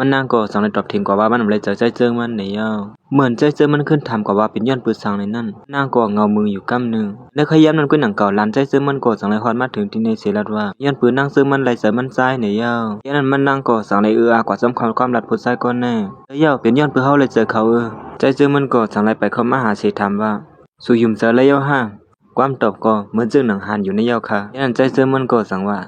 ມັນນາງກໍຈັ່ງໄດ້ຕອບຖຽງກວ່າວ່າມັນບໍ່ໄດ້ໃຈໃຈເຈີມັນໃນເຍົາ. ເມື່ອໃຈເຈີມັນຂຶ້ນຖາມກວ່າວ່າເປັນຍ້ອນປືນສັງໃນນັ້ນ, ນາງກໍເຫງົາມືຢູ່ກຳໜຶ່ງ. ໃນຂະຍາມນັ້ນກ້ວຍໜັງເກົ່າ ຫຼານໃຈເຈີມັນກໍຈັ່ງໄດ້ຮອດມາເຖິງທີ່ໃນເສລັດວ່າ ຍ້ອນປືນນາງເຈີມັນໄລ່ໃຈມັນຊາຍໃນເຍົາ. ຍາມນັ້ນມັນນາງກໍຈັ່ງໄດ້ເອື້ອອາກວ່າຈຳຄຳ ຄວາມລັດຜູ້ຊາຍກ່ອນແນ່. ແລ້ວເປັນຍ້ອນປືເຮົາໄລ່ໃຈເຂົາເອີ. ໃຈເຈີມັນກໍຈັ່ງໄດ້ໄປເຂົ້າມາຫາເສຖາມວ່າ ສູຫຍຸ້ມໃຈແລ້ວເຍົາຫາ? ຄວາມຕອບກໍເໝືອນເຊິ່ງໜັງຫັນຢູ່ໃນເຍົາຄ່າ. ຍາມນັ້ນໃຈເຈີມັນກໍຈັ່ງວ່າ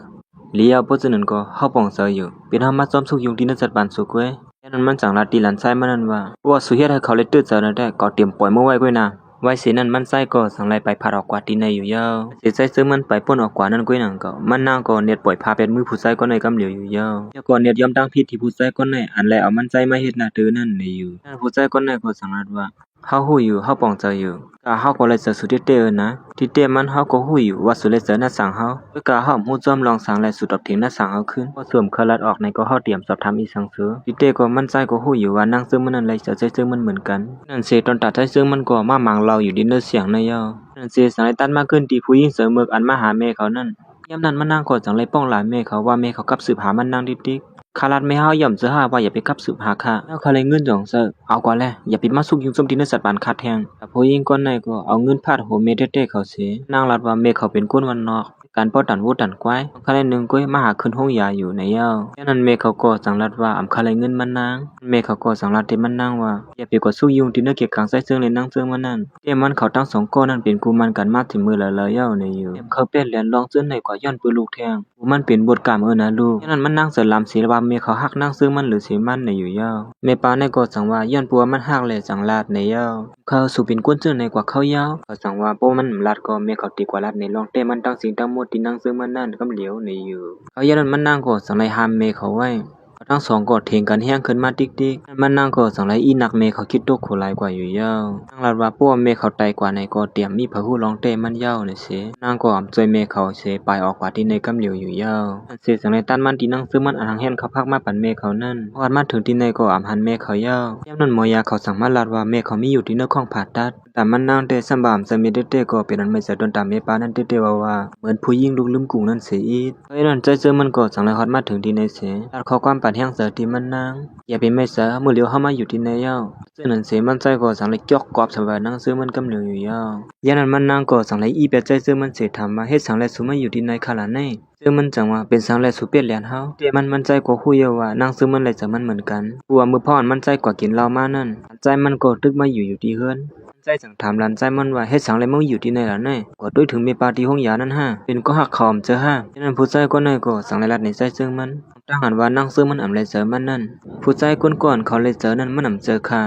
ຫຼຽວ ເພາະສະນັ້ນກໍເຮົາປ່ອງໃຈຢູ່ ເປັນເຮົາມາຊອມຊຸກຍູ້ທີ່ເນີດສັດປານສຸກເວີຍ. ຍາມນັ້ນມັນຈັ່ງລາດຕີຫຼານຊາຍມັນນັ້ນວ່າ ເພາະວ່າສູເຮັດໃຫ້ເຂົາໄດ້ຕື່ນໃຈນະແທ້ ກໍຕຽມປ່ອຍມື້ໄວ້ກ້ວຍນາ. ໄວເສນັ້ນມັນຊາຍກໍຈັ່ງໄດ້ໄປພັດອອກກວ່າທີ່ໃນຢູ່ເຍົາ. ເສໃຈເຈີມັນໄປພົ້ນອອກກວ່ານັ້ນກ້ວຍໜັງເກົ່າ ມັນນາງກໍເນັດປ່ອຍພາແປດມືຜູ້ຊາຍກ່ອນໃນກຳຫຼຽວຢູ່ເຍົາ. ແລ້ວກໍເນັດຍອມທາງຜິດທີ່ຜູ້ຊາຍກ່ອນໃນອັນໄລເອົາມັນໃຈມາເຮັດໜ້າຕື່ນນັ້ນໃນຢູ່. ຍາມນັ້ນຜູ້ຊາຍກ່ອນໃນກໍຈັ່ງລາດວ່າ ເຮົາຮູ້ຢູ່ ເຮົາປ່ອງໃຈຢູ່ ກະເຮົາກໍໄລ່ໃຈສູຕິເຕເອີນະ. ທີ່ແທ້ມັນເຮົາກໍຮູ້ຢູ່ວ່າສູໄລ່ໃຈໜ້າສາງເຮົາ ແຕ່ກະເຮົາບໍ່ຮູ້ຈອມລອງສັງ ແລະ ສູຕອບຖຽງໜ້າສາງເຮົາຄືນ. ເພາະສູບໍ່ເຄີຍລາດອອກໃນກໍເຮົາຕຽມສອບຖາມອີ່ສັງເຊີ. ທີ່ແທ້ກໍມັນໃຈກໍຮູ້ຢູ່ວ່ານາງເຈີມັນນັ້ນໄລ່ໃຈໃຈເຈີມັນເໝືອນກັນ. ນັ້ນເສຕອນຕາໃຈເຈີມັນກໍມາໝັ່ງເຫຼົ້າຢູ່ດິນເນີສຽງໃນເຍົາ. ນັ້ນເສຈັ່ງໄດ້ຕັດມາຂຶ້ນທີ່ຜູ້ຍິງເສີເໝິກອັນມາຫາແມ່ເຂົານັ້ນ. ຍາມນັ້ນມັນນາງກໍຈັ່ງໄດ້ປ້ອງຫຼາຍແມ່ເຂົາວ່າແມ່ເຂົາກັບສືບຫາມັນນາງຕິກໆ. ຂ້າລາດແມ່ເຮົາຢ່ອມເຈີອຫາວ່າຢ່າໄປກັບສືບຫາຂ້າ ແລ້ວຂ້າໄດ້ເງິນຈອງເຊີ ເອົາກວ່າແລ້ວ ຢ່າໄປມາຊຸກຍູ້ຊົມທີ່ເນີດສັດປານຂາດແຮງ. ແຕ່ຜູ້ຍິງກ່ອນໃນກໍເອົາເງິນຟາດຫົວແມ່ແທ້ໆເຂົາເສ. ນາງລາດວ່າແມ່ເຂົາເປັນຄົນບ້ານນອກ ການພໍ້ຕັນຫູຕັນຄວາຍ ຂ້າໄດ້ໜຶ່ງກ້ວຍມາຫາຂຶ້ນໂຮງຢາຢູ່ໃນເຍົາ. ຍາມນັ້ນແມ່ເຂົາກໍຈັ່ງລາດວ່າ ອຳຄາໄດ້ເງິນມັນນາງ. ແມ່ເຂົາກໍຈັ່ງລາດແຕ່ມັນນາງວ່າ ຢ່າໄປກວດຊຸກຍູ້ທີ່ເນີດເກກກາງໃຈເຈີ ແລະ ນາງເຈີມັນນັ້ນ. ແຕ່ມັນເຂົາທັງສອງກໍນັ້ນເປັນຄູ່ໝັ່ນກັນມາແຕ່ມື້ລະລະເຍົາໃນຢູ່. ແຕ່ເຂົາແປດແຫຼນລອງເຈີໃນກວ່າຍ້ອນປືລູກແທງ. ໂອ ມັນເປັນບົດກຳເອີນະລູກ. ຍາມນັ້ນມັນນາງເຈີລຳເສວ່າແມ່ເຂົາຮັກນາງເຈີມັນຫຼືເສມັນໃນຢູ່ເຍົາ. ແມ່ປ້າໃນກໍຈັ່ງວ່າ ຍ້ອນເພາະວ່າມັນຮັກແລະຈັ່ງລາດໃນເຍົາ. ເຂົາສູເປັນຄົນເຈີໃນກວ່າເຂົາເຍົາ. ເຂົາຈັ່ງວ່າ ເພາະມັນລາດກໍແມ່ເຂົາຕິກວ່າລາດໃນລອງແຕ້ມັນທັງສິ່ງທັງໝົດທີ່ນາງເຈີມັນນັ້ນກຳຫຼຽວໃນຢູ່. ເຂົາຍາມນັ້ນມັນນາງກໍຈັ່ງໄດ້ຫ້າມແມ່ເຂົາໄວ້. ເຂົາທັງສອງກໍຖຽງກັນແຮງຂຶ້ນມາຕິກໆ. ມັນນາງກໍຈັ່ງໄດ້ອີ່ໜັກແມ່ເຂົາຄິດຕົກໂຂຫຼາຍກວ່າຢູ່ເຍົາ. ນາງລາດວ່າ ເພາະວ່າແມ່ເຂົາຕາຍກວ່າໃນກໍຕຽມມີໃຜຮູ້ລອງແຕ້ມັນເຍົາໃນເສ. ນາງກໍອຳຊ່ວຍແມ່ເຂົາເສປາຍອອກກວ່າທີ່ໃນກຳຫຼຽວຢູ່ເຍົາ. ເສຈັ່ງໄດ້ຕັດມັນທີ່ນາງເຈີມັນອັນຫາງແຮນເຂົ້າພັກມາປັນແມ່ເຂົານັ້ນ. ຮອດມາເຖິງທີ່ໃນກໍອຳຫັນແມ່ເຂົາເຍົາ. ຍາມນັ້ນໝໍຢາເຂົາສັ່ງມາລາດວ່າແມ່ເຂົາມີຢູ່ທີ່ເນີດຫ້ອງຜ່າຕັດ. ຕາມມັນນາງແຕ່ສ່ຳວ່າອຳໃຈແມ່ແຕ່ໆກໍເປັນອັນເໝືອນໃຈຕອນຕາມແມ່ປ້ານັ້ນແຕ່ໆວ່າວ່າ ເໝືອນຜູ້ຍິງລູກລືມກຸງນັ້ນເສອີກ. ເພາະນັ້ນໃຈເຈີມັນກໍຈັ່ງໄດ້ຮອດມາເຖິງທີ່ໃນເສ ລາດຂໍ້ຄວາມປານແຮງໃຈທີ່ມັນນາງ. ຢ່າໄປເໝືອນໃຈ ມື້ຫຼຽວເຮົາມາຢູ່ທີ່ໃນເຍົາ. ເຊິ່ງນັ້ນເສມັນໃຈກໍຈັ່ງໄດ້ຈອກກອບໃສ່ວ່ານາງເຈີມັນກຳຫຼຽວຢູ່ເຍົາ. ຍາມນັ້ນມັນນາງກໍຈັ່ງໄດ້ອີ່ແປດໃຈເຈີມັນເສຖາມວ່າ ເຮັດສັງແລະສູມາຢູ່ທີ່ໃນຄະລະໃນ? ເຈີມັນຈັ່ງວ່າ ເປັນສັງແລະສູເປັດແຫຼນເຮົາ? ແຕ່ມັນ ມັນໃຈກໍຮູ້ຢູ່ວ່ານາງເຈີມັນໄລ່ໃຈມັນເໝືອນກັນ. ເພາະວ່າມື້ພາວອັນມັນໃຈກວ່າກິນເຫຼົ້າມານັ້ນ ມັນໃຈມັນກໍຕຶກມາຢູ່ ຢູ່ທີ່ເຮືອນ. ມັນໃຈຈັ່ງຖາມຫຼານໃຈມັນວ່າ ເຮັດສັງແລະມາຢູ່ທີ່ໃນລະໃນ? ກວ່າໂດຍເຖິງແມ່ປ້າທີ່ໂຮງຢານັ້ນຫາ ເປັນກໍຮັກເຂົາອຳເຈີຫາ. ຍາມນັ້ນຜູ້ໃຈກ່ອນໃນກໍຈັ່ງໄດ້ລາດໃນໃຈເຈີມັນ ຕັ້ງຫັນວ່ານາງເຈີມັນອຳໄລ່ໃຈມັນນັ້ນ. ຜູ້ໃຈກ່ອນກ່ອນເຂົາໄລ່ໃຈນັ້ນມັນອຳເຈີຂ້າ.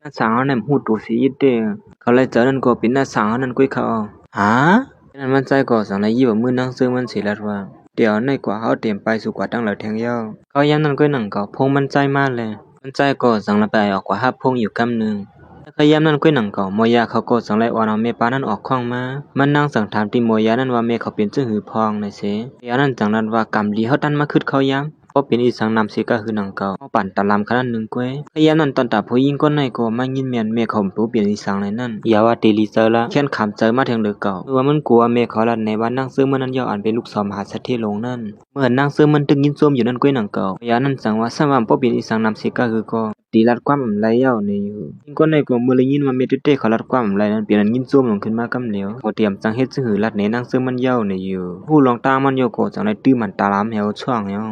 ນ້າສາວເຮົານັ້ນຮູ້ໂຕເສອີກເດ້. ເຂົາໄລ່ໃຈນັ້ນກໍເປັນນ້າສາວເຮົານັ້ນກ້ວຍເຂົາ. ຫາ? ຍາມນັ້ນມັນໃຈກໍຈັ່ງໄດ້ອີ່ວ່າມືນາງເຈີມັນເສລາດວ່າ ດຽວໃນກວ່າເຮົາຕຽມໄປສູ່ກວ່າຕັ້ງຫຼາຍແທງເຍົາ. ເຂົາຍາມນັ້ນກ້ວຍໜັງເກົ່າ ພົງມັນໃຈມາແລະ ມັນໃຈກໍຈັ່ງລະໄປອອກກວ່າຮັບພົງຢູ່ກຳໜຶ່ງ. ແລະ ກະຍາມນັ້ນກ້ວຍໜັງເກົ່າ ໝໍຢາເຂົາກໍຈັ່ງໄດ້ອອນເອົາແມ່ປ້ານັ້ນອອກຂ້ອງມາ. ມັນນາງຈັ່ງຖາມທີ່ໝໍຢານັ້ນວ່າແມ່ເຂົາເປັນຈັ່ງຫືອພອງໃນເສ. ໝໍຢານັ້ນຈັ່ງລາດວ່າ ກຳດີເຮົາຕັນມາຄຶດເຂົາຍາມ ບໍ່ເປັນອີ່ສັງນຳເສກະຫືໜັງເກົ່າ ເຮົາປານຕາລຳຂະໜາດໜຶ່ງກ້ວຍ. ກະຍາມນັ້ນຕອນຕາຜູ້ຍິງກ່ອນໃນກໍມາຍິນແມ່ນແມ່ເຂົາບໍ່ເປັນອີ່ສັງໃນນັ້ນ ຢ່າວ່າແຕ່ດີໃຈລະ ແຄ້ນຂາມໃຈມາແທງເລີເກົ່າ. ເພາະວ່າມັນກົວວ່າແມ່ເຂົາລາດໃນວ່ານາງເຈີມັນນັ້ນເຍົາ ອັນເປັນລູກສາວມະຫາເສດຖີຫຼວງນັ້ນ. ເມື່ອນາງເຈີມັນຕຶກຍິນຊົມຢູ່ນັ້ນກ້ວຍໜັງເກົ່າ ໝໍຢານັ້ນຈັ່ງວ່າ ສ່ຳວ່າບໍ່ເປັນອີ່ສັງນຳເສກະຫືກໍ ດີລາດຄວາມອຳໄລ່ເຈົ້ານີ້ຢູ່. ຍິງກ່ອນໃນກໍເມື່ອໄດ້ຍິນວ່າແມ່ເຕ້ໆເຂົາລາດຄວາມອຳໄລ່ນັ້ນ ເປັນອັນຍິນຊົມລົງຂຶ້ນມາກຳຫຼຽວ. ເຂົາຕຽມຈັ່ງເຮັດຈັ່ງຫືລາດໃນນາງເຈີມັນເຍົານີ້ຢູ່. ຮູ້ລອງຕ່າງມັນເຍົາກໍຈັ່ງໄດ້ຕື່ມມັນຕາລຳແຮວຊ່ວງເຍົາ.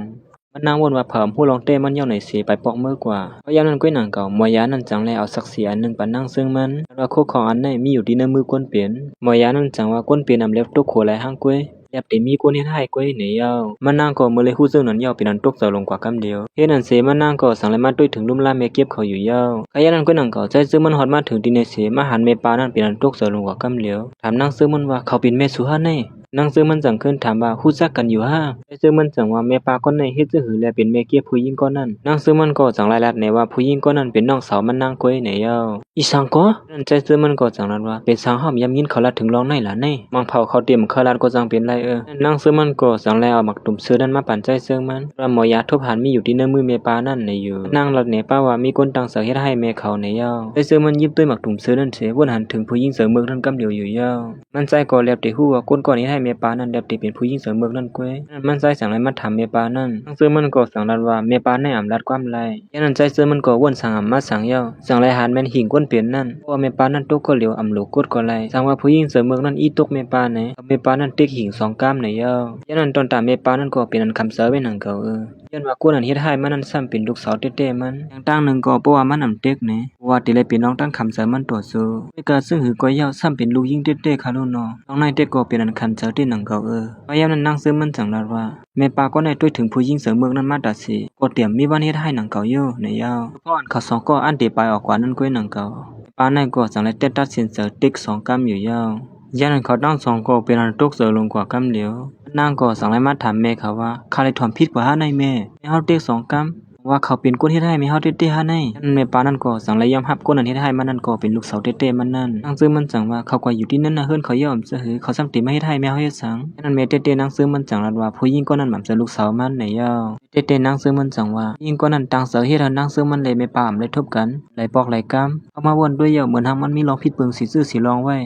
ມັນນາງວົນວ່າເຜາຮູ້ລອງແຕ້ມັນເຍົາໃນເສໄປປອກເມີກວ່າ. ເພາະຍາມນັ້ນກ້ວຍໜັງເກົ່າ ໝໍຢານັ້ນຈັ່ງໄດ້ເອົາສັກສີອັນໜຶ່ງປັນນາງເຈີມັນ ວ່າຄູ່ຄອງອັນໃດມີຢູ່ທີ່ໃນມືຄົນເປັນ. ໝໍຢານັ້ນຈັ່ງວ່າຄົນເປັນອຳແລບຕົກຂົວຫຼາຍຮ່າງກ້ວຍ ແລບແຕ່ມີຄົນເຮັດຮ້າຍກ້ວຍໃນເຍົາ. ມັນນາງກໍເມື່ອໄດ້ຮູ້ເລື່ອງນັ້ນເຍົາ ເປັນອັນຕົກໃຈລົງກວ່າກຳດຽວ. ເຮັດນັ້ນເສມັນນາງກໍຈັ່ງໄດ້ມາຕຸ້ຍເຖິງລຸ່ມລາແມ່ເກັບເຂົາຢູ່ເຍົາ. ກະຍາມນັ້ນກ້ວຍໜັງເກົ່າ ໃຈເຈີມັນຮອດມາເຖິງທີ່ໃນເສ ມາຫັນແມ່ປ້ານັ້ນເປັນອັນຕົກໃຈລົງກວ່າກຳດຽວ. ຖາມນາງເຈີມັນວ່າ ເຂົາເປັນແມ່ສູຫາໃນ? ນາງເຈີມັນຈັ່ງຄືນຖາມວ່າ ຮູ້ຈັກກັນຢູ່ຫາ? ໃຈເຈີມັນຈັ່ງວ່າ ແມ່ປ້າກ່ອນໃນເຮັດຈັ່ງຫືແລະເປັນແມ່ເກັບຜູ້ຍິງກ່ອນນັ້ນ? ນາງເຈີມັນກໍຈັ່ງໄດ້ລາດໃນວ່າ ຜູ້ຍິງກ່ອນນັ້ນເປັນນ້ອງສາວມັນນາງກ້ວຍໃນເຍົາ. ອີ່ສັງກໍ? ນັ້ນໃຈເຈີມັນກໍຈັ່ງລາດວ່າ ເປັນສັງເຮົາບໍ່ຍາມຍິນເຂົາລາດເຖິງລອງໃນລະໃນ? ມັງເຜົາເຂົາຕຽມເຂົາລາດກໍຈັ່ງເປັນໄລເອີ. ນາງເຈີມັນກໍຈັ່ງໄດ້ເອົາໝາກຕຸ່ມເຊີນັ້ນມາປັນໃຈເຈີມັນ ວ່າໝໍຢາທົບຫັນມີຢູ່ທີ່ໃນມືແມ່ປ້ານັ້ນໃນຢູ່. ນາງລາດໃນປ້າວ່າມີຄົນຕັ້ງໃຈເຮັດຮ້າຍແມ່ເຂົາໃນເຍົາ. ໃຈເຈີມັນຢິບໂຕຍໝາກຕຸ່ມເຊີນັ້ນເສ ວົນຫັນເຖິງຜູ້ຍິງເຈີເມີກນັ້ນກຳດຽວຢູ່ເຍົາ. ມັນໃຈກໍແລບແຕ່ຮູ້ວ່າຄົນກ່ອນເຮັດໃຫ້ ແມ່ປ້ານັ້ນແລ້ວຕິເປັນຜູ້ຍິງເສີເມືອກນັ້ນກ້ວຍ. ມັນຊາຍຈັ່ງໄດ້ມາຖາມແມ່ປ້ານັ້ນ, ນາງເສີມັນກໍຈັ່ງລັດວ່າ ແມ່ປ້າໃນອຳລັດຄວາມໄຫຼ. ຍາມນັ້ນຊາຍເສີມັນກໍວົນສັງອຳມາສັງແລ້ວ, ຈັ່ງໄດ້ຫັນແມ່ນຫິງກົ້ນເປັນນັ້ນ, ເພາະວ່າແມ່ປ້ານັ້ນຕົກກໍຫຼຽວ ອຳໂຫຼກົດກໍໄຫຼ, ສັງວ່າຜູ້ຍິງເສີເມືອກນັ້ນອີຕົກແມ່ປ້າໃນ, ເອົາແມ່ປ້ານັ້ນເຕັກຫິງສອງກ້າມໃນເຈົ້າ. ຍາມນັ້ນຕອນຕາແມ່ປ້ານັ້ນກໍເປັນອັນຄຳເສີໄວ້ໜັງເກົ່າເອີ. ຍ້ອນວ່າຄົນອັນເຮັດຮ້າຍມັນນັ້ນຊ້ຳເປັນລູກສາວແທ້ໆມັນ, ຢ່າງຕ່າງໜຶ່ງກໍເພາະວ່າມັນອຳເຕັກແດ່, ເພາະວ່າຕິໄດ້ເປັນນ້ອງຕັ້ງຄຳເສີມັນຕໍ່ສູ້. ແຕ່ກະເຊິ່ງຫືອກໍເຈົ້າ, ຊ້ຳເປັນລູກຍິງແທ້ໆຄະລູກເນາະ. ນ້ອງໃນແຕ່ກໍເປັນອັນຄຳເສີແທ້ໜັງເກົ່າເອີ. ພະຍາມນັ້ນນາງເສີມັນຈັ່ງລັດວ່າ ແມ່ປ້າກໍໄດ້ຕົວະເຖິງຜູ້ຍິງເສີເມືອກນັ້ນມາຕະເສ, ກໍຕຽມມີວັນເຮັດຮ້າຍໜັງເກົ່າຢູ່ໃນເຈົ້າ. ເພາະອັນເຂົາສອງກໍອັນເຕໄປອອກກວ່ານັ້ນກ້ວຍໜັງເກົ່າ. ແມ່ປ້າໃນກໍຈັ່ງໄດ້ແຕ່ຕັດສິນໃຈເຕັກສອງກ້າມຢູ່ເຈົ້າ. ຍາມນັ້ນເຂົາທັງສອງກໍເປັນອັນຕົກເສີລົງກວ່າກ້ຳຫຼຽວ. ນາງກໍຈັ່ງໄດ້ມາຖາມແມ່ເຂົາວ່າ ຂ້າໄດ້ທຳຜິດກວ່າຫາໃນແມ່, ແມ່ເຮົາເຕັກສອງກ້າມ, ວ່າເຂົາເປັນຄົນເຮັດຮ້າຍແມ່ເຮົາແທ້ໆຫາໃນ. ຍາມນັ້ນແມ່ປ້ານັ້ນກໍຈັ່ງໄດ້ຍອມຮັບຄົນອັນເຮັດຮ້າຍມັນນັ້ນກໍເປັນລູກສາວແທ້ໆມັນນັ້ນ. ນາງເສີມັນຈັ່ງວ່າ ເຂົາກໍຢູ່ທີ່ນັ້ນນະ ເຮືອນເຂົາຢ່ອມຊະຫື, ເຂົາຊ້ຳຕິມາເຮັດຮ້າຍແມ່ເຮົາເຮັດສັງ. ຍາມນັ້ນແມ່ແທ້ໆນາງເສີມັນຈັ່ງລັດວ່າ ຜູ້ຍິງກໍນັ້ນບໍ່ແມ່ນລູກສາວມັນໃນເຈົ້າ. ແຕ່ແຕ່ນາງເສີມັນຈັ່ງວ່າ ຍິງກອນນັ້ນຕ່າງເສີເຮັດໃຫ້ນາງເສີມັນ ແລະ ແມ່ປ້າອຳໄດ້ທົບກັນ ຫຼາຍປອກຫຼາຍກຳ ເຂົ້າມາບ່ອນດ້ວຍເຈົ້າ ເໝືອນຫາງມັນມີລອງຜິດເບິ່ງສີຊື່ສີລອງໄວ້.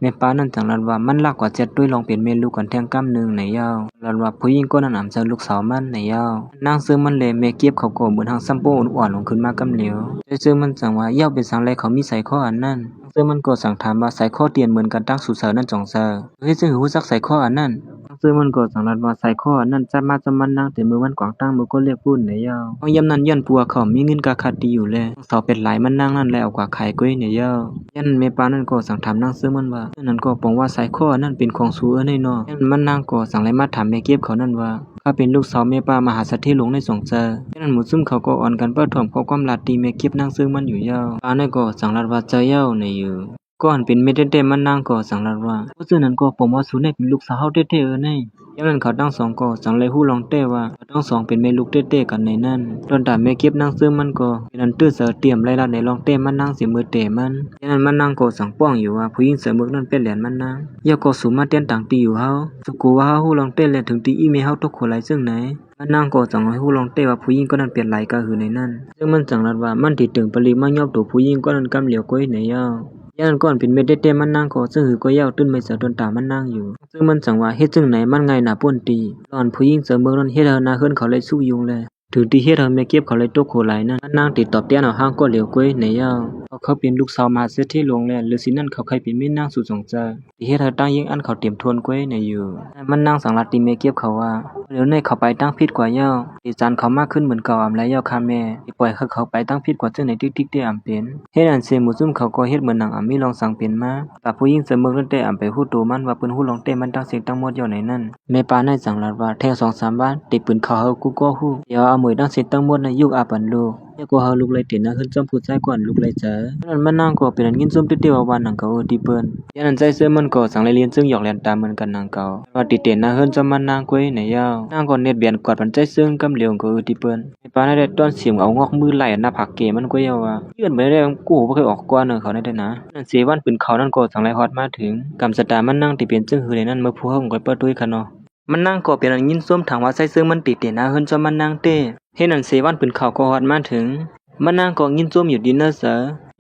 ແມ່ປ້ານັ້ນຈັ່ງລັດວ່າ ມັນລາກກວ່າແຈັດດ້ວຍລອງເປັນແມ່ລູກກັນແທ່ງກຳໜຶ່ງໃນເຈົ້າ. ລັດວ່າຜູ້ຍິງກອນນັ້ນອຳໃສ່ລູກສາວມັນໃນເຈົ້າ. ນາງເສີມັນ ແລະ ແມ່ເກັບເຂົາກໍເໝືອນຫາງຊ້ຳໂປ້ອ່ອນໆລົງຂຶ້ນມາກຳຫຼຽວ. ແຕ່ເສີມັນຈັ່ງວ່າ ເຈົ້າເປັນສັງແລເຂົາມີໄຊຄໍອັນນັ້ນ? ນາງເສີມັນກໍສັ່ງຖາມວ່າ ໄຊຄໍທີ່ອັນເໝືອນກັນຕາງສູ່ເສີນັ້ນຂອງເຈົ້າ ເຮັດຈັ່ງຫືຮູ້ຈັກໄຊຄໍອັນນັ້ນ? ນາງເສີມັນກໍຈັ່ງລັດວ່າ ໄຊຄໍອັນນັ້ນຈັບມາຈຳມັນນາງແຕ່ມື້ວັນກວາງຕັ້ງມື້ກໍລຽກພຸ້ນໃນເຈົ້າ. ເພາະຍາມນັ້ນຍ້ອນປົວເຂົາມີເງິນກາຄາດດີຢູ່ແລະ ເສົາເປັດຫຼາຍມັນນາງນັ້ນແລະເອົາກວ່າຂາຍກ້ວຍໃນເຈົ້າ. ຍາມນັ້ນແມ່ປ້ານັ້ນກໍສັ່ງຖາມນາງເສີມັນວ່າ ເຊິ່ງນັ້ນກໍປອງວ່າໄຊຄໍອັນນັ້ນເປັນຂອງສູເອີແນ່ເນາະ. ຍາມນັ້ນນາງກໍສັ່ງໄລ່ມາຖາມແມ່ເກັບເຂົານັ້ນວ່າ ຂ້າເປັນລູກສາວແມ່ປ້າມະຫາສະເຖລົງໃນສອງເຈົ້າ. ຍາມນັ້ນໝູ່ຊຸມເຂົາກໍອ່ອນກັນປະທ້ວງຂໍ້ຄວາມລັດທີ່ແມ່ເກັບນາງເສີມັນຢູ່ເຈົ້າ. ປ້ານັ້ນກໍສັ່ງລັດວ່າ ເຈົ້າເຈົ້າໃນຢູ່ ກໍອັນເປັນແມ່ແທ້ໆມັນນາງກໍສັ່ງລັດວ່າ ເພາະເຊິ່ງນັ້ນກໍປອງວ່າສູແນ່ເປັນລູກສາວເຮົາແທ້ໆເອີໃນ. ຍາມນັ້ນເຂົາທັງສອງກໍຈັ່ງໄດ້ຮູ້ລອງແຕ້ວ່າ ເຂົາທັງສອງເປັນແມ່ລູກແທ້ໆກັນໃນນັ້ນ. ຕອນຕາແມ່ເກັບນາງເສີມັນກໍເປັນອັນຕື່ນໃຈຕຽມໄລ່ລັດໃນລອງແຕ້ມັນນາງເສຍມື້ແຕ່ມັນ. ຍາມນັ້ນມັນນາງກໍສັ່ງປ້ອງຢູ່ວ່າ ຜູ້ຍິງເສືອເມືອກນັ້ນແປດແລ່ນມັນນາງ. ແລ້ວກໍສູມາແຕ່ນຕາງທີ່ຢູ່ເຮົາ. ສູກົວວ່າເຮົາຮູ້ລອງແຕ້ແລ້ວເຖິງທີ່ອີແມ່ເຮົາຕົກໂຄຫຼາຍເຊິ່ງໃນ. ມັນນາງກໍຈັ່ງໄດ້ຮູ້ລອງແຕ້ວ່າຜູ້ຍິງກອນນັ້ນແປດຫຼາຍກະຫືໃນນັ້ນ. ເຊິ່ງມັນຈັ່ງລັດວ່າ ມັນຊິເຕີງປະລິກມາຍອບໂຕຜູ້ຍິງກອນນັ້ນກຳຫຼຽວກ້ວຍໃນເຈົ້າ. ຍາມນັ້ນກໍອັນເປັນແມ່ແທ້ໆມັນນາງກໍເຊິ່ງຫືກໍເຈົ້າຕື່ນໃໝ່ໃຈຕອນຕາມັນນາງຢູ່. ເຊິ່ງມັນຈັ່ງວ່າ ເຮັດຈັ່ງໃດມັນງ່າຍໜ້າປົ້ນຕີ. ຕອນຜູ້ຍິງເສືອເມືອກນັ້ນເຮັດໃຫ້ໜ້າເຮືອນເຂົາໄດ້ຊຸກຍຸງແລະ ເຖິງທີ່ເຮັດໃຫ້ແມ່ເກັບເຂົາໄດ້ຕົກໂຄຫຼາຍນັ້ນ ມັນນາງຊິຕອບແທນເອົາຫາງກໍຫຼຽວກ້ວຍໃນເຈົ້າ. ເພາະເຂົາເປັນລູກສາວມະຫາເສດຖີຫຼວງແລະ ຫຼືຊິນັ້ນເຂົາໃຄ່ເປັນເມຍນາງສູ່ສອງເຈົ້າ ຊິເຮັດໃຫ້ຕ່າງຍິງອັນເຂົາເຕັມທົນກ້ວຍໃນຢູ່. ມັນນາງສັ່ງລັດຕິແມ່ເກັບເຂົາວ່າ ດຽວນີ້ເຂົາໄປທາງຜິດກວ່າເຈົ້າ ຊິຈານເຂົາມາຄືນເໝືອນເກົ່າອຳໄລເຈົ້າຄ່າແມ່ ຊິປ່ອຍໃຫ້ເຂົາໄປທາງຜິດກວ່າຈັ່ງໃດຕິກໆແຕ່ອຳເປັນ. ເຮັດອັນເສໝູ່ຊຸມເຂົາກໍເຮັດເໝືອນໜັງອຳມີລອງສັງເປັນມາ. ແຕ່ຜູ້ຍິງເສືອເມືອກນັ້ນແຕ່ອຳໄປຮູ້ໂຕມັນວ່າເພິ່ນຮູ້ລອງແຕ້ມັນທັງເສັດທັງໝົດເຈົ້າໃນນັ້ນ. ແມ່ປ້າໃນຈັ່ງລັດວ່າ ແທ່ງສອງສາມວັນ ເຕະປືນເຂົ້າເຮົາກູກໍຮູ້ ດຽວເອົາເໝີຍທັງເສັດທັງໝົດໃນຍຸກອາປັນລູກ ແລ້ວກໍເຮົາລຸກໄລ່ເຕະໜ້າເຮືອນຈອມຜູ້ຊາຍກ່ອນລຸກໄລ່ເຈີ. ນັ້ນມັນນາງກໍເປັນອັນຍິນຊົມເຕັ້ໆວ່າໆໜັງເກົ່າເອີທີ່ເພິ່ນ. ຍາມນັ້ນໃຈເສີມັນກໍຈັ່ງໄດ້ລຽນເຊິ່ງຢອກແລ່ນຕາມເໝືອນກັນໜັງເກົ່າ ວ່າຕິເຕະໜ້າເຮືອນຈອມມັນນາງກ້ວຍໃນເຈົ້າ. ນາງກໍເນັດແບນກອດປັນໃຈເສີກັບຫຼຽວກໍເອີທີ່ເພິ່ນ. ແມ່ປ້າໃນໄດ້ຕ້ອນສຽງເອົາງອກມືໄລ່ໜ້າຜາກເກມັນກ້ວຍເຈົ້າວ່າ ເຍືອນໄປໄດ້ກູບໍ່ເຄີຍອອກກ່ອນເອີເຂົາໃນໄດ້ນາ. ນັ້ນເສວັນປືນເຂົານັ້ນກໍຈັ່ງໄດ້ຮອດມາເຖິງ. ກຳຊະຕາມັນນາງທີ່ເປັນເຊິ່ງຫືໃນນັ້ນ ເມື່ອຜູ້ເຮົາກໍເປີດຕຸ້ຍຄະເນາະ. ມັນນາງກໍເປັນອັນຍິນຊົມທັງວ່າໃຈເສີມັນຕິເຕະໜ້າເຮືອນຈອມມັນນາງເຕ້. ເຮັດນັ້ນເສວັນປືນເຂົາກໍຮອດມາເຖິງ. ມັນນາງກໍຍິນຊົມຢູ່ດີເນາະເສີ.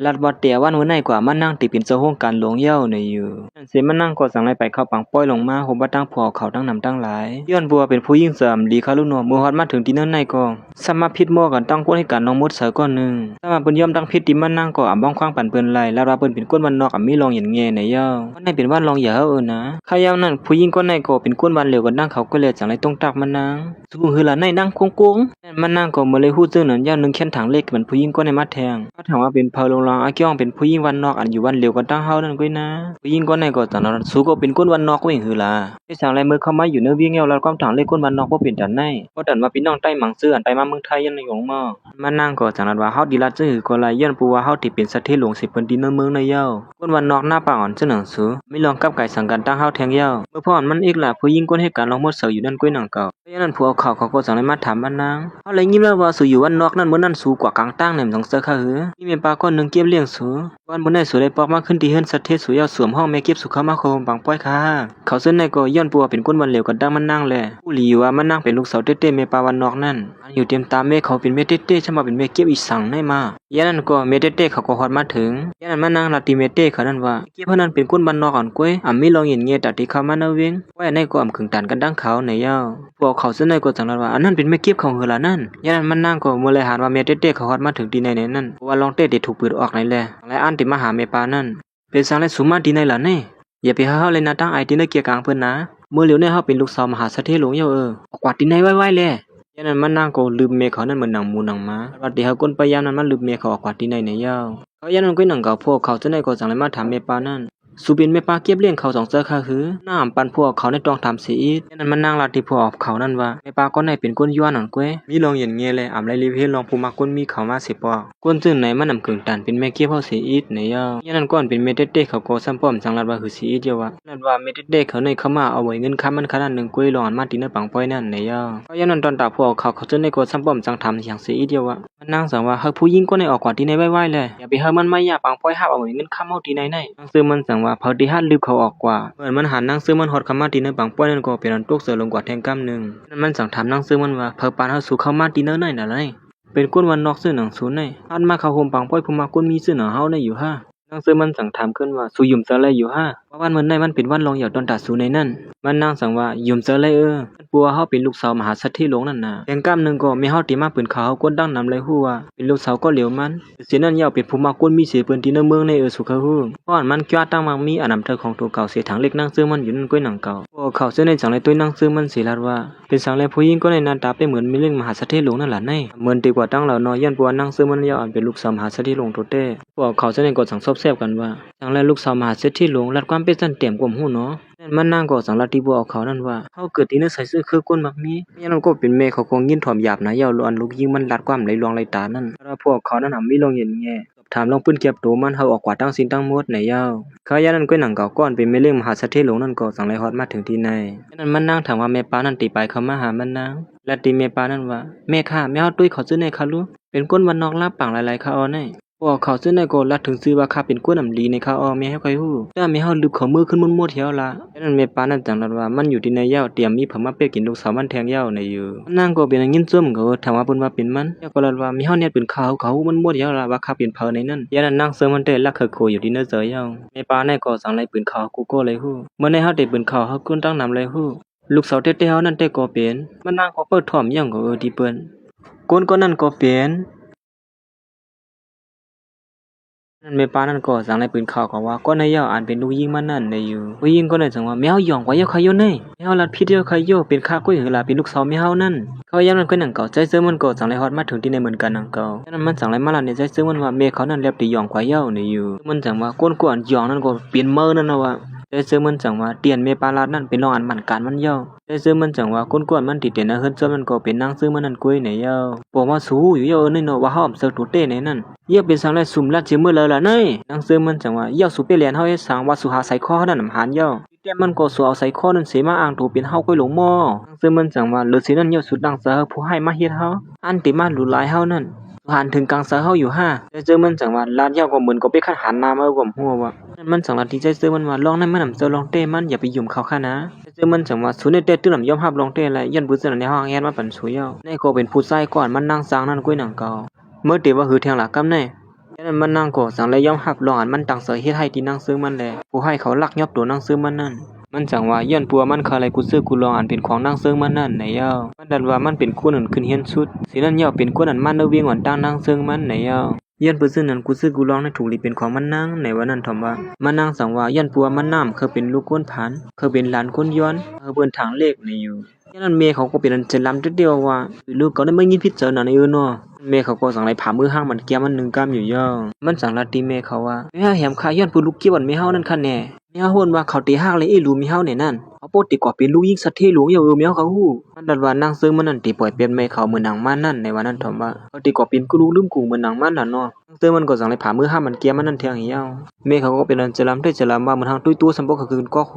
ລັດວ່າແຕ່ວັນມື້ໃນກວ່າມັນນາງຕິເປັນເຈົ້າໂຮງການຫຼວງເຈົ້າໃນຢູ່. ເສມັນນາງກໍຈັ່ງໄດ້ໄປເຂົ້າປາງປ້ອຍລົງມາ ໂຮມວ່າຕັ້ງພວກເຂົາທັງນຳທັງຫຼາຍ. ຍ້ອນບໍ່ວ່າເປັນຜູ້ຍິງເສືອອຳລີຄະລູກເນາະ ເມື່ອຮອດມາເຖິງທີ່ນັ້ນໃນກໍ ຊ້ຳມາຜິດໝໍ້ກັນຕັ້ງຄົນເຮັດການນ້ອງໝົດເສີກ້ອນໜຶ່ງ. ຊ້ຳມາເພິ່ນຍອມທັງຜິດທີ່ມັນນາງກໍອຳບ້ອງຂວາງປັນເພິ່ນໄລ່ ລັດວ່າເພິ່ນເປັນຄົນບ້ານນອກອຳມີລອງຫຍັນແງ່ໃນເຈົ້າ. ມັນໃນເປັນບ້ານລອງຢາເຮົາເອີນະ. ຄະຍາມນັ້ນຜູ້ຍິງກ້ອນໃນກໍເປັນຄົນບ້ານຫຼຽວກັນດັ່ງເຂົາກໍແລະ ຈັ່ງໄດ້ຕົງຕັກມັນນາງ. ສູງຫືລະໃນນາງຄົງໂກງ. ມັນນາງກໍເມື່ອໄດ້ຮູ້ເຊິ່ງນັ້ນ ຍາມໜຶ່ງແຂນທາງເລກມັນຜູ້ຍິງກ້ອນໃນມາແທງ. ມາຖາມວ່າເປັນເຜີາລົງລອງອາກ່ຽວເປັນຜູ້ຍິງບ້ານນອກອັນຢູ່ບ້ານຫຼຽວກັນຕັ້ງເຮົານັ້ນກ້ວຍນາ. ຜູ້ຍິງກ້ອນໃນກໍຕອບວ່າ ສູກໍເປັນຄົນບ້ານນອກເອງຫືລະ. ເປັນຫຍັງແລເມື່ອເຂົ້າມາຢູ່ໃນວຽງແລ້ວ ລັດຄວາມທາງເລກຄົນບ້ານນອກບໍ່ເປັນຕານໃນ. ບໍ່ທັນວ່າພີ່ນ້ອງໄຕ້ໝັງເຈີອັນໄຕ້ມາເມືອງໄທຍັງຢູ່ມາ. ມັນນາງກໍຈັ່ງລັດວ່າ ເຮົາດີລັດເຊິ່ງຫືກໍໄດ້ ຍ້ອນປູວ່າເຮົາທີ່ເປັນສະເຖຫຼວງເສເພິ່ນທີ່ເມືອງໃນເຈົ້າ. ຄົນບ້ານນອກໜ້າປາກອ່ອນເຊິ່ງໜັງສູ ມີລອງກັບໄກສັງກັນຕັ້ງເຮົາແທງເຈົ້າ. ເມື່ອພ້ອມມັນອີກລະ ຜູ້ຍິງກ້ອນເຮັດການລອງໝົດເສີຢູ່ນັ້ນກ້ວຍໜັງເກົ່າ. ຍາມນັ້ນຜູ້ເອົາຂ່າວເຂົາກໍຈັ່ງໄດ້ມາຖາມບ້ານນາງ ເຮົາໄດ້ຍິນມາວ່າສູຢູ່ບ້ານນອກນັ້ນ ມື້ນັ້ນສູກວາກກາງຕາງແນມສັງເສີເຮີ ມີແມ່ປ້າກ້ອນໜຶ່ງເກັບລ້ຽງສູ. ວັນມື້ໃນສູໄດ້ປອກມາຂຶ້ນທີ່ເຮືອນສະເຖສູ ເຈົ້າສວມຫ້ອງແມ່ເກັບສູເຂົ້າມາເຂົ້າໂຮມປາງປ້ອຍຄ່າ. ເຂົາເຊິ່ງໃນກໍຍ້ອນປົວເປັນຄົນບ້ານຫຼຽວກັນດັ່ງມັນນາງແລະ ຮູ້ດີຢູ່ວ່າມັນນາງເປັນລູກສາວແຕ່ແຕ່ແມ່ປ້າບ້ານນອກນັ້ນ ອັນຢູ່ຕຽມຕາແມ່ເຂົາເປັນແມ່ແຕ່ແຕ່ ຊ່ຳວ່າເປັນແມ່ເກັບອີກສັງໃນມາ. ຍາມນັ້ນກໍແມ່ແຕ້ໆເຂົາກໍຮອດມາເຖິງ. ຍາມນັ້ນມານາງລາວຕິແມ່ແຕ້ເຂົານັ້ນວ່າ ເກັບເຮົານັ້ນເປັນຄົນບ້ານນອກອັນກ້ວຍ ອຳມີລອງເຫງັນແງ່ຕາທີ່ເຂົ້າມານຳເວງ ໄວ້ອັນໃນກໍອຳເຄິ່ງຕານກັນດັ່ງເຂົາໃນຍາວ. ພວກເຂົາເຊິ່ງໃນກໍຈັ່ງລາດວ່າ ອັນນັ້ນເປັນແມ່ເກັບເຂົາເຫີລະນັ້ນ. ຍາມນັ້ນມານາງກໍເມື່ອໄລຫັນວ່າແມ່ແຕ້ໆເຂົາຮອດມາເຖິງທີ່ໃນໃນນັ້ນ ເພາະວ່າລອງແຕ້ໄດ້ຖືກເປີດອອກໃນແລ ແລະອັນໄດ້ມາຫາແມ່ປ້ານັ້ນ. ເປັນສັງແລສູ່ມາທີ່ໃນລະເນ? ຢ່າໄປຫາເຮົາເລີຍນາ ທາງອ້າຍຕິເນີກຽກາງເພິ່ນນາ. ມື້ຫຼຽວນີ້ເຮົາເປັນລູກສາວມະຫາສະເຖໂລງເຈົ້າເອີ ອອກກວາດທີ່ໃນໄວໆແລ. ຍາມນັ້ນມານາງກໍລຶບແມ່ເຂົານັ້ນເໝືອນໜັງໝູໜັງໝາ. ວ່າແຕ່ເຮົາຄົນໄປຍາມນັ້ນມາລຶບແມ່ເຂົາອອກກວາດທີ່ໃນໃນຍາວ. ເຂົາຍາມນັ້ນກ້ວຍໜັງເກົ່າ ພວກເຂົາເຈົ້າໃນກໍຈັ່ງໄດ້ມາຖາມແມ່ປ້ານັ້ນ ສູເປັນແມ່ປ້າເກັບລ້ຽງເຂົາສອງເຈົ້າຄະຮື? ນາງອຳປັນພວກເຂົາໃນຕ້ອງຖາມເສຍອີກ. ຍາມນັ້ນມານາງລາດຕິພວກເຂົານັ້ນວ່າ ແມ່ປ້າກ່ອນໃນເປັນຄົນຢວນອັນກ້ວຍ ມີລອງເຫງັນແງ່ແລ ອຳໄລລິເພລອງຜູ້ມັກຄົນມີເຂົ້າມາເສຍປອກ. ຄົນເຊິ່ງໃນມັນອຳເຄິ່ງຕານເປັນແມ່ເກັບເຮົາເສຍອີກໃນຍາວ. ຍາມນັ້ນກໍອັນເປັນແມ່ແຕ້ໆເຂົາກໍຊ່ຳປ້ອມຈັງລາດວ່າ ຫືເສຍອີກເຈົ້າວ່າ ລາດວ່າແມ່ແຕ້ໆເຂົາໃນເຂົ້າມາເອົາໄວ້ເງິນຄຳມັນຂະໜາດໜຶ່ງກ້ວຍລອງອັນມາຕີເນີບາງປ້ອຍນັ້ນໃນຍາວ. ເພາະຍາມນັ້ນຕອນຕາພວກເຂົາ ເຂົາເຈົ້າໃນກໍຊ່ຳປ້ອມຈັງຖາມຫຍັງເສຍອີກເຈົ້າວ່າ ມັນນາງສັງວ່າ ຫາກຜູ້ຍິງຄົນໃດອອກກວາດທີ່ໃນໄວໆແລ ຢ່າໄປໃຫ້ມັນມາຢາບາງປ້ອຍຮັບເອົາເງິນຄຳເຮົາທີ່ໃນໃນ. ນາງເຊີມັນສັງວ່າ ເຜີທີ່ຮັດລືບເຂົາອອກກວາດ. ເມື່ອມັນຫັນນາງເຊີມັນຮອດເຂົ້າມາທີ່ໃນບາງປ້ອຍນັ້ນກໍເປັນອັນຕົກໃຈລົງກວ່າແທງກ້ຳໜຶ່ງ. ນັ້ນມັນສັງຖາມນາງເຊີມັນວ່າ ໃຜປານໃຫ້ສູເຂົ້າມາທີ່ໃນໃນນະໄລ? ເປັນຄົນບ້ານນອກຊື່ໜັງສູໃນ ອາດມາເຂົ້າໂຮມປາງປ້ອຍຜູ້ມັກຄົນມີຊື່ໜັງເຮົາໃນຢູ່ຫາ? ນາງເຊີມັນສັງຖາມຂຶ້ນວ່າ ສູຫຍຸ້ມໃຈໄລຢູ່ຫາ? ວ່າວັນມື້ໃນມັນເປັນວັນລອງຢາວຕອນຕາສູໃນນັ້ນ. ມັນນາງສັງວ່າ ຫຍຸ້ມໃຈໄລເອີ ເພາະວ່າເຮົາເປັນລູກສາວມະຫາສະເຖໂລງນັ້ນນາ. ແທງກ້ຳໜຶ່ງກໍແມ່ເຮົາໄດ້ມາເປີນຂ່າວເຮົາຄົນດັ່ງນຳໄລຮູ້ວ່າ ເປັນລູກສາວກໍຫຼຽວມັນ ເສຍນັ້ນຍາວເປັນຜູ້ມັກຄົນມີເສຍເປີນທີ່ໃນເມືອງໃນເອີ ສູເຄີຍຮູ້. ເພາະອັນມັນກວາດຕັ້ງມັກມີອານຳເທີຂອງໂຕເກົ່າເສຍຖັງເລັກນາງເຊີມັນຢູ່ນັ້ນກ້ວຍໜັງເກົ່າ. ພວກເຂົາເຈົ້າໃນຈັ່ງໄດ້ໂຕ້ຍນາງເຊີມັນເສຍລາດວ່າ ເປັນສັງແລຜູ້ຍິງຄົນໃນໜ້າຕາເປັນເໝືອນແມ່ເລັງມະຫາສະເຖໂລງນັ້ນລະໃນ? ເໝືອນດີກວ່າຕັ້ງລາວເນາະ ຍ້ອນເພາະວ່ານາງເຊີມັນຍາວອັນເປັນລູກສາວມະຫາສະເຖໂລງໂຕແຕ້. ພວກເຂົາເຈົ້າໃນກໍຈັ່ງຊອບແຊບກັນວ່າ ຈັ່ງແລລູກສາວມະຫາເສດຖີຫຼວງ ລັດຄວາມເປັນຊັ້ນແຕ້ມຄວາມຮູ້ເນາະ. ນັ້ນມານາງກໍຈັ່ງລັດທີ່ພວກເຂົານັ້ນວ່າ ເຮົາເກີດທີ່ໃນສາຍເຊື້ອຄືຄົນມັກມີ. ຍາມນັ້ນກໍເປັນແມ່ເຂົາກໍຍິນຖ່ອມຢາບນາຍາວ ລະອັນລູກຍິງມັນລັດຄວາມໄຫຼລວງໄຫຼຕານັ້ນ. ລະພວກເຂົານັ້ນອຳມີລອງເຫງັນແງ່ ສອບຖາມລອງປືນກຽບໂຕມັນ ເຮົາອອກກວ່າທັງສິ້ນທັງໝົດໃນຍາວ. ຄາວຍາມນັ້ນກ້ວຍໜັງເກົ່າ ກ້ອນເປັນແມ່ເລັງມະຫາສະເຖໂລງນັ້ນກໍຈັ່ງໄດ້ຮອດມາເຖິງທີ່ໃນ. ຍາມນັ້ນມານາງຖາມວ່າແມ່ປ້ານັ້ນຕິໄປເຂົ້າມາຫາມານາງ ລັດຕິແມ່ປ້ານັ້ນວ່າ ແມ່ຂ້າ ແມ່ເຮົາຕຸ້ຍເຂົາຊື່ໃນຄະລູ ເປັນຄົນບ້ານນອກລາວປາງຫຼາຍໆຄະອໍໃນ. ພວກເຂົາເຊິ່ງໃນກໍລັດເຖິງຊື່ວ່າຂ້າເປັນຄົນອຳດີໃນຄະອໍ ແມ່ເຮົາໃຄ່ຮູ້ ແຕ່ວ່າແມ່ເຮົາລືບເຂົາເມືອຄືນໝົດໆແລ້ວລະ. ຍາມນັ້ນແມ່ປ້ານັ້ນຈັ່ງລັດວ່າ ມັນຢູ່ທີ່ໃນຍາວ ຕຽມມີເຜື່ອມາເປັດກິນລູກສາວມັນແທງຍາວໃນຢູ່. ນາງກໍເປັນຫຍັງຍິນຊົມເຂົາ ຖາມວ່າເພິ່ນວ່າເປັນມັນ ແລ້ວກໍລັດວ່າ ແມ່ເຮົາແນດເປັນຂ່າວເຂົາຮູ້ໝົດໆແລ້ວລະວ່າຂ້າເປັນໃຜໃນນັ້ນ. ຍາມນັ້ນນາງເຊີມັນແຕ່ລັກເຄີໂຄຢູ່ທີ່ໃນໃຈຍາວ. ແມ່ປ້າໃນກໍຈັ່ງໄດ້ປືນຂ່າວໃຫ້ກູໂກ້ໄລຮູ້ ເມື່ອໃນເຮົາໄດ້ປືນຂ່າວເຮົາຄົນຕັ້ງນຳໄລຮູ້ ລູກສາວແທ້ໆເຮົານັ້ນແຕ່ກໍເປັນ ມັນນາງກໍເປີດຖ່ອມຢ່າງກໍເອີທີ່ເປີນ ຄົນກໍນັ້ນກໍເປັນ ນັ້ນແມ່ປ້ານັ້ນກໍຈັ່ງໄດ້ປືນຂ່າວເຂົາວ່າ ກໍໃນຍາວອັນເປັນລູກຍິງມັນນັ້ນໃນຢູ່. ຜູ້ຍິງກໍນັ້ນຈັ່ງວ່າ ແມ່ເຮົາຢອງກວ່າເຈົ້າຄະໂຍໃນ ແມ່ເຮົາລັດຜິດເຈົ້າຄະໂຍ ເປັນຂ້າກ້ວຍເຫີລະ ເປັນລູກສາວແມ່ເຮົານັ້ນ. ຄາວຍາມນັ້ນກ້ວຍໜັງເກົ່າ ໃຈເຊີມັນກໍຈັ່ງໄດ້ຮອດມາເຖິງທີ່ໃນເໝືອນກັນໜັງເກົ່າ. ຍາມນັ້ນມັນຈັ່ງໄດ້ມາລັດໃນໃຈເຊີມັນວ່າ ແມ່ເຂົານັ້ນແລບຕິຢອງກວ່າເຈົ້າໃນຢູ່. ມັນຈັ່ງວ່າ ຄົນກວນຢອງນັ້ນກໍເປັນເມີນັ້ນນະວ່າ. ໃຈເຊີມັນຈັ່ງວ່າ ຕຽນແມ່ປ້າລັດນັ້ນເປັນລອງອັນໝັ້ນການມັນເຈົ້າ. ໃຈເຊີມັນຈັ່ງວ່າ ຄົນກວນມັນທີ່ເຕັນໃນເຮືອນຊອນມັນກໍເປັນນາງເຊີມັນນັ້ນກ້ວຍໃນເຈົ້າ. ບອກວ່າ ສູຮູ້ຢູ່ເຈົ້າເອີໃນເນາະວ່າເຮົາອຳເຊີໂຕເຕ້ໃນນັ້ນ. ເຈົ້າເປັນສັງແລສູມລັດເຈເມີເລີລະໃນ? ນາງເຊີມັນຈັ່ງວ່າ ເຈົ້າສູໄປແລ່ນເຮົາເຮັດສັງວ່າສູຫາໄຊຄໍເຮົານັ້ນນຳຫານເຈົ້າ. ແຕ່ມັນກໍສູເອົາໄຊຄໍນັ້ນເສມາອ້າງໂຕເປັນເຮົາກ້ອຍຫຼົງໝໍ. ນາງເຊີມັນຈັ່ງວ່າ ເລີເສຍນັ້ນເຈົ້າສູຕັ້ງໃຈເຮົາຜູ້ຮ້າຍມາເຮັດເຮົາ ອັນເຕມາຫຼູຫຼາຍເຮົານັ້ນ ຫານເຖິງກາງໃຈເຮົາຢູ່ຫາ? ໃຈເຈີມັນຈັ່ງວ່າ ລາດຍາວກໍເໝືອນກໍເປັນຄັນຫັນໜ້າມາເອີກວ່າຫົວວ່າ. ນັ້ນມັນຈັ່ງລາດທີ່ໃຈເຈີມັນວ່າ ລອງນັ້ນມັນນຳເຈົ້າລອງແຕ້ມັນ ຢ່າໄປຫຍຸ້ງເຂົາຄະນາ. ໃຈເຈີມັນຈັ່ງວ່າ ສູແນ່ແຕ່ຕື່ມນຳຍອມຮັບລອງແຕ້ແລະ ຍ້ອນບໍ່ຊັ້ນແນວເຮົາແຮດມາປັນສູເຈົ້າ. ໃນກໍເປັນຜູ້ຊາຍກ່ອນມັນນາງຊ່າງນັ້ນກ້ວຍໜັງເກົ່າ. ເມີແຕ່ວ່າຫືແທງລະກຳໃນ. ຍາມນັ້ນມັນນາງກໍຈັ່ງໄດ້ຍອມຮັບລອງອັນມັນຕັ້ງໃຈເຮັດໃຫ້ທີ່ນາງເຊີມັນແລະ ຜູ້ໃຫ້ເຂົາລັກຍອບໂຕນາງເຊີມັນນັ້ນ. ມັນຈັ່ງວ່າ ຍ້ອນປົວມັນຄາໄລກູເຊີກູລອງອັນເປັນຂອງນາງເຊີມັນນັ້ນໃນຍາວ. ມັນດັດວ່າມັນເປັນຄົນອັນຂຶ້ນຮຽນສຸດ. ເສຍນັ້ນຍາວເປັນຄົນອັນມາເນີເວງອນຕ່າງນາງເຊີມັນໃນຍາວ. ຍ້ອນເປີເຊັນອັນກູເຊີກູລອງນັ້ນຖືກລິເປັນຂອງມັນນາງໃນວັນນັ້ນ ຖອມວ່າ ມັນນາງສັ່ງວ່າ ຍ້ອນປົວມັນນາງເຄີຍເປັນລູກຄົນພານ ເຄີຍເປັນຫຼານຄົນຢອນ ເຄີຍເປັນທາງເລກໃນຢູ່. ຍາມນັ້ນແມ່ເຂົາກໍເປັນອັນຈະລຳເຕັດດຽວວ່າ ລູກເຂົາໄດ້ມາຍິນຜິດເຈົ້ານາງໃນເອີເນາະ. ແມ່ເຂົາກໍສັ່ງໄດ້ພາມືຫ້າງມັນແກ້ມມັນໜຶ່ງກ້າມຢູ່ຢ່າງ. ມັນສັ່ງລາດຕິແມ່ເຂົາວ່າ ແມ່ເຮົາແຫມຂ້າຍ້ອນຜູ້ລູກເກັບອັນແມ່ເຮົານັ້ນຄັນແນ່. ແມ່ເຮົາຮູ້ວ່າເຂົາເຕະຮັກແລະເອລູແມ່ເຮົາແນ່ນັ້ນ. ເຂົາປົກຕິກໍເປັນລູກຍິງສະເທໂລງຢ່າງເອີແມ່ເຮົາກໍຮູ້. ມັນດັດວ່ານາງເຊີມັນນັ້ນຕິປ່ອຍເປັນແມ່ເຂົາເໝືອນໜັງມານນັ້ນໃນວັນນັ້ນ ຖອມວ່າ ເຂົາຕິກໍເປັນລູກລືມກຸງເໝືອນໜັງມານລະເນາະ. ນາງເຊີມັນກໍສັ່ງໄດ້ພາມືຫ້າງມັນແກ້ມມັນນັ້ນແທງໃຫ້ເຈົ້າ. ແມ່ເຂົາກໍເປັນອັນຈະລຳເດ້ຈະລຳວ່າ ເໝືອນຫາງຕຸ້ຍໂຕສ່ຳບໍ່ເຂົາຄືນກອກໂຫ.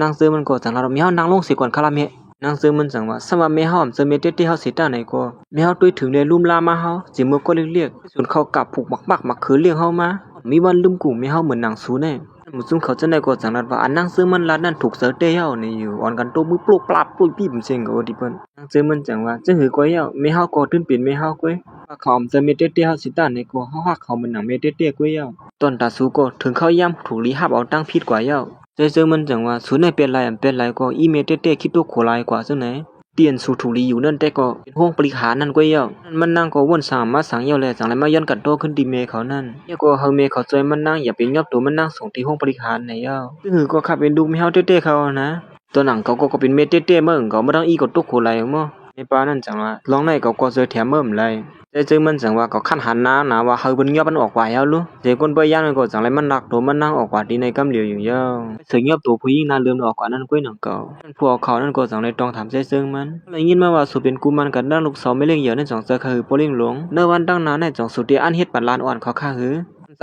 ນາງເຊີມັນກໍສັ່ງລາດວ່າ ແມ່ເຮົານັ່ງລົງເສຍກ່ອນຄະລະແມ່. ນາງເຊີມັນສັ່ງວ່າ ສ່ຳວ່າແມ່ເຮົາອຳເຊີແມ່ແຕ້ໆເຮົາເສຍຕາໃນກໍ ແມ່ເຮົາຕຸ້ຍເຖິງແລະລຸ່ມລາມາເຮົາ ເຈເມີກໍເລັກໆ ສວນເຂົ້າກາບຜູກໝາກໝາກໝາກເຂີລຽງເຮົາມາ ມີວັນລືມກຸງແມ່ເຮົາເໝືອນໜັງສູແນ່. ໝູ່ຊຸມເຂົາຈັ່ງໃດກໍຈັ່ງລາດວ່າ ອັນນາງເຊີງມັນລາດນັ້ນຖືກໃຈແທ້ເຮົານີ້ຢູ່ ອ່ອນກັນຕົບມືໂປ້ງປາບໂປ້ງປີບເຊັ່ນກັນວ່າຕິເພິ່ນ. ນາງເຊີງມັນຈັ່ງວ່າ ຈັ່ງຫືອກໍເຈົ້າ ແມ່ເຮົາກໍຖືເປັນແມ່ເຮົາເກຍ ວ່າເຂົາອຳເຈີແມ່ແຕ້ໆເຮົາຊິຕ້ານໃດກໍ ເຮົາຮັກເຂົາເໝືອນໜັງແມ່ແຕ້ໆເກຍເຈົ້າ. ຕອນຕາສູກໍເຖິງເຂົ້າຍາມຖືກລີຮັບເອົາຕັ້ງຜິດກວ່າເຈົ້າ. ໃຈເຊີງມັນຈັ່ງວ່າ ສູນໃນເປັນໄລ ອຳເປັນໄລກໍ ອີ່ແມ່ແຕ້ໆຄິດຕົວໂຄຫຼາຍກວ່າຈັ່ງໃດ ທີ່ອັນສູຖືກລີຢູ່ນັ້ນແຕ່ກໍເປັນໂຮງບໍລິຫານນັ້ນກວ່າເຈົ້າ. ນັ້ນມັນນາງກໍວົນສາມມາສັງເຈົ້າແລະ ຈັ່ງໄດ້ມາຢ້ອນກັນຕໍ່ຂຶ້ນທີ່ແມ່ເຂົານັ້ນ ແລ້ວກໍໃຫ້ແມ່ເຂົາຊ່ວຍມັນນາງ ຢ່າໄປຍອບໂຕມັນນາງສົ່ງທີ່ໂຮງບໍລິຫານໃນເຈົ້າ. ຄືຄືກໍຄັບເປັນລູກແມ່ເຮົາແຕ້ໆເຂົາຫັ້ນນະ ຕົວໜັງເຂົາກໍເປັນແມ່ແຕ້ໆເໝິ່ງ ເຂົາມາຕັ້ງອີ່ກໍຕົກໂຄຫຼາຍເອົາໝໍ ໃນປ່ານັ້ນຈັ່ງວ່າ ລອງໄດ້ເຂົາກໍຊ່ວຍແຖມເໝິ່ງຫຼາຍ. ໃຈເຊີງມັນຈັ່ງວ່າ ກໍຄັນຫັນນານາວ່າ ໃຫ້ເພິ່ນຍອບມັນອອກກວ່າເຮົາລູ ເສຍຄົນບໍ່ຢ້ານມັນກໍຈັ່ງໄດ້ມັນລັກໂຕມັນນາງອອກກວ່າທີ່ໃນກຳຫຼຽວຢູ່ເຈົ້າ. ເສີຍຍອບໂຕຜູ້ຍິງໜ້າເຫຼືອມອອກກວ່ານັ້ນກວຍໜັງເກົ່າ. ນັ້ນພວກເຂົານັ້ນກໍຈັ່ງໄດ້ຕ້ອງຖາມໃຈເຊີງມັນ ໄດ້ຍິນມາວ່າ ສູເປັນກຸມານກັນນຳລູກສາວແມ່ລ້ຽງເຫຍື່ອນັ້ນ ຈັ່ງເຈີກະຫືອພໍ່ລ້ຽງຫຼວງ ໃນວັນຕັ້ງໜ້ານັ້ນ ຈັ່ງສູເຕຍອັນເຮັດປັນຫຼານອ່ອນເຂົາຄະຫື.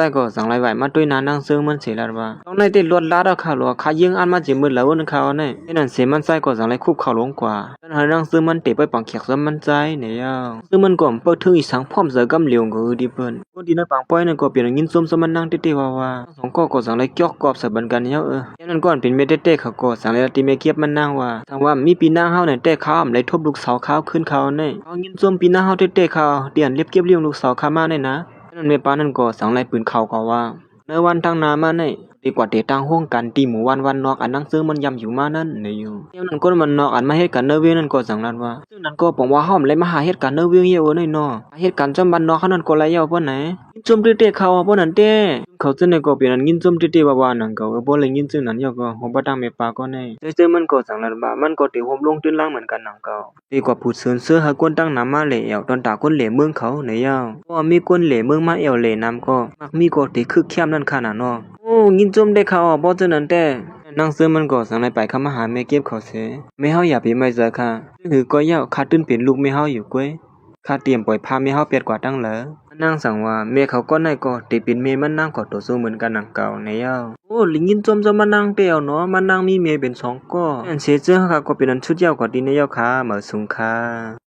ຊາຍກໍຈັ່ງໄດ້ໄຫວ້ມາຕົຍໜ້ານາງເຊີງມັນເສຍລາດວ່າ ຕ້ອງໄດ້ເຕະລວດລາດເອົາຄະຫຼວງ ຄະເຢີ້ງອັນມາເຈໝົດແລ້ວເນາະຄະເນາະ. ເຮັດນັ້ນເສຍມັນຊາຍກໍຈັ່ງໄດ້ຄຸບເຂົ້າລົງກວ່າ ເຮັດໃຫ້ນາງເຊີງມັນເຕະໄປປັງແຂກສ່ວນມັນໃຈໃນເຈົ້າ. ເຊີງມັນກໍເປີດເຖິງອີກສັງ ພ້ອມໃຈກຳຫຼຽວກໍຄືທີ່ເພິ່ນ ຄົນທີ່ໃນປາງປ່ອຍນັ້ນກໍເປັນຍິນຊົມສ່ວນມັນນາງເຕະໆວ່າໆ ທັງສອງກໍກໍຈັ່ງໄດ້ຈອກກອບໃສ່ບັນກັນເຈົ້າເອີ. ຍາມນັ້ນກໍອັນເປັນແມ່ແຕ້ໆເຂົາກໍຈັ່ງໄດ້ຕິແມ່ເກັບມັນນາງວ່າ ຖ້າວ່າມີປີນາງເຮົານັ້ນແຕ່ ຂ້າອຳໄດ້ທົບລູກສາວຂ້າຄືນຄະເນາະ. ເຮົາຍິນຊົມປີນາງເຮົາແຕ່ໆ ທີ່ອັນເລັບເກັບລ້ຽງລູກສາວຂ້າມາແນ່ນາ. ນັ້ນແມ່ປານັ້ນກໍຈັ່ງໄດ້ປືນຂ່າວກໍວ່າ ໃນວັນທາງໜ້າມານີ້ ດີກວ່າເຕະຕັ້ງໂຮງການທີ່ໝູ່ບ້ານວັນນອກ ອັນນາງເຊີງມັນຢ້ຳຢູ່ມານັ້ນແນ່ຢູ່. ຍາມນັ້ນຄົນບ້ານນອກອັນມາເຮັດການໃນເວງນັ້ນກໍຈັ່ງລາດວ່າ ເຊິ່ງນັ້ນກໍປອງວ່າເຮົາແມ່ນໄດ້ມາຫາເຮັດການໃນເວງເອວເອີຍເນາະ ຫາເຮັດການຈອມບ້ານນອກເຮົານັ້ນກໍໄດ້ເອົາປານໃດ ຍິນຊົມເຕະໆເຂົາປານນັ້ນແຕ່. ເຂົາເຈົ້ານັ້ນກໍເປັນອັນຍິນຊົມເຕະໆວ່າໆນຳເຂົາ ເອີ ພໍໄດ້ຍິນເຊິ່ງນັ້ນແລ້ວກໍ ຫົວບໍ່ຕັ້ງແມ່ປາກໍແນ່. ແຕ່ເຈົ້າມັນກໍຈັ່ງລາດວ່າ ມັນກໍໄດ້ໂຮມລົງຕື່ນຫຼັງເໝືອນກັນນຳເຂົາ. ດີກວ່າຜູ້ເຊີນເຊີໃຫ້ຄົນຕັ້ງໜ້າມາແຫຼແອວ ຕອນຕາຄົນແຫຼເມືອງເຂົາໃນເຈົ້າ. ເພາະວ່າມີຄົນແຫຼເມືອງມາແອວແຫຼນຳກໍ ມັກມີກໍເຕະຄຶກແຄມນັ້ນຄະນະເນາະ. ໂອ້ ຍິນຊົມແຕ່ເຂົາບໍ່ເຈົ້ານັ້ນແຕ່. ນາງເຊີງມັນກໍຈັ່ງໄດ້ໄປເຂົ້າມາຫາແມ່ເກັບເຂົາເສຍ. ແມ່ເຮົາຢ່າໄປໄວ້ໃຈຄະ ຄືກໍເຈົ້າ ຄະຕື່ນເປັນລູກແມ່ເຮົາຢູ່ເກຍ ຄະຕຽມປ່ອຍພາແມ່ເຮົາແປດກວ່າຕັ້ງເລີຍ. ນາງສັ່ງວ່າ ແມ່ເຂົາກ່ອນໃນກໍໄດ້ເປັນແມ່ມັນນາງກໍຕໍ່ສູ້ເໝືອນກັນນຳເກົ່າໃນເຈົ້າ. ໂອ້ ໄດ້ຍິນຊົມຊະມັນນາງແຕ່ເນາະ ມັນນາງມີແມ່ເປັນສອງກໍ ອັນເສຍເຈີເຮົາກະກໍເປັນອັນສຸດຍອດກວ່າດີໃນເຈົ້າຄະ ໝາຍສູງຄະ.